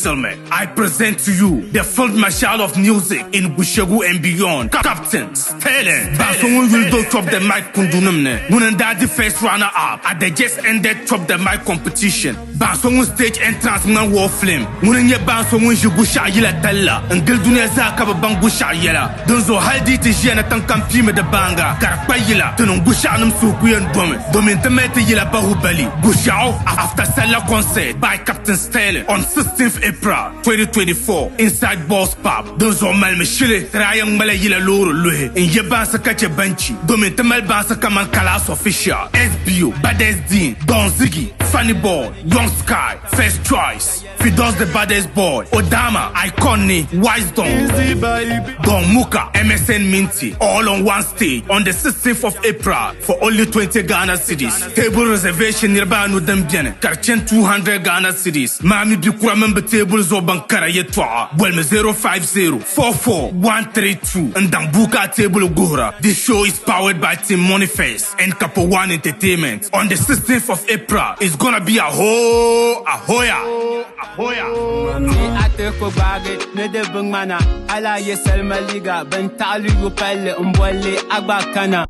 gentlemen, I present to you the field marshal of music in Gushegu and beyond, Captain Sterling. Ban so ŋun yuli do Chop the Mic kundunim ni, ŋuni n daa di first runner up at the just ended Chop the Mic competition. Ban so ŋun stage entrance ŋmani war film, ŋuni n nyɛ ban so ŋun ʒi Gushɛɣu yila tali la n gili dunia zaa ka bi baŋ Gushɛɣu yɛla. Dinzuɣu hali di yi ti ʒiya ni tiŋ kam piimi di baaŋa ka di kpa yila, ti niŋ Gushɛɣunim suhu ku yɛn domi domin ti mali ti yila Bahubali, Gushɛɣu After Sallah Concert by Captain Sterling on 16th April 2024 inside Balls Pub. Dinzuɣu malimi shili ti daa yɛn ŋmala yila loori luhi n ye baansi ka che banchi domin ti mali baansi kaman Kalas Official, SBO, Baddest Dean, Don Ziggy, Funny Boy, Young Sky, First Choice, Fidos the Baddest Boy, Odama, Icon ni, Wise Don, Don Muka, MSN Minty, all on one stage on the 16th of April for only 20 Ghana cedis. Table reservation niriba anu din beni ka di chani 200 Ghana cedis. Maa mi bikura mini bi teebuli zuɣu bin kara yɛtɔɣa bolimi 050 44 132 n daŋ buuka a teebuli guhira. This show is powered by Team Money First and Capo One Entertainment. On the 16th of April, it's gonna be a whole ahoya. Ahoya. Ni a ti ku gbaagi ni di bi ŋmana, a lahi ye salima liiga bin taɣili yu palli m-bolli a gba kana.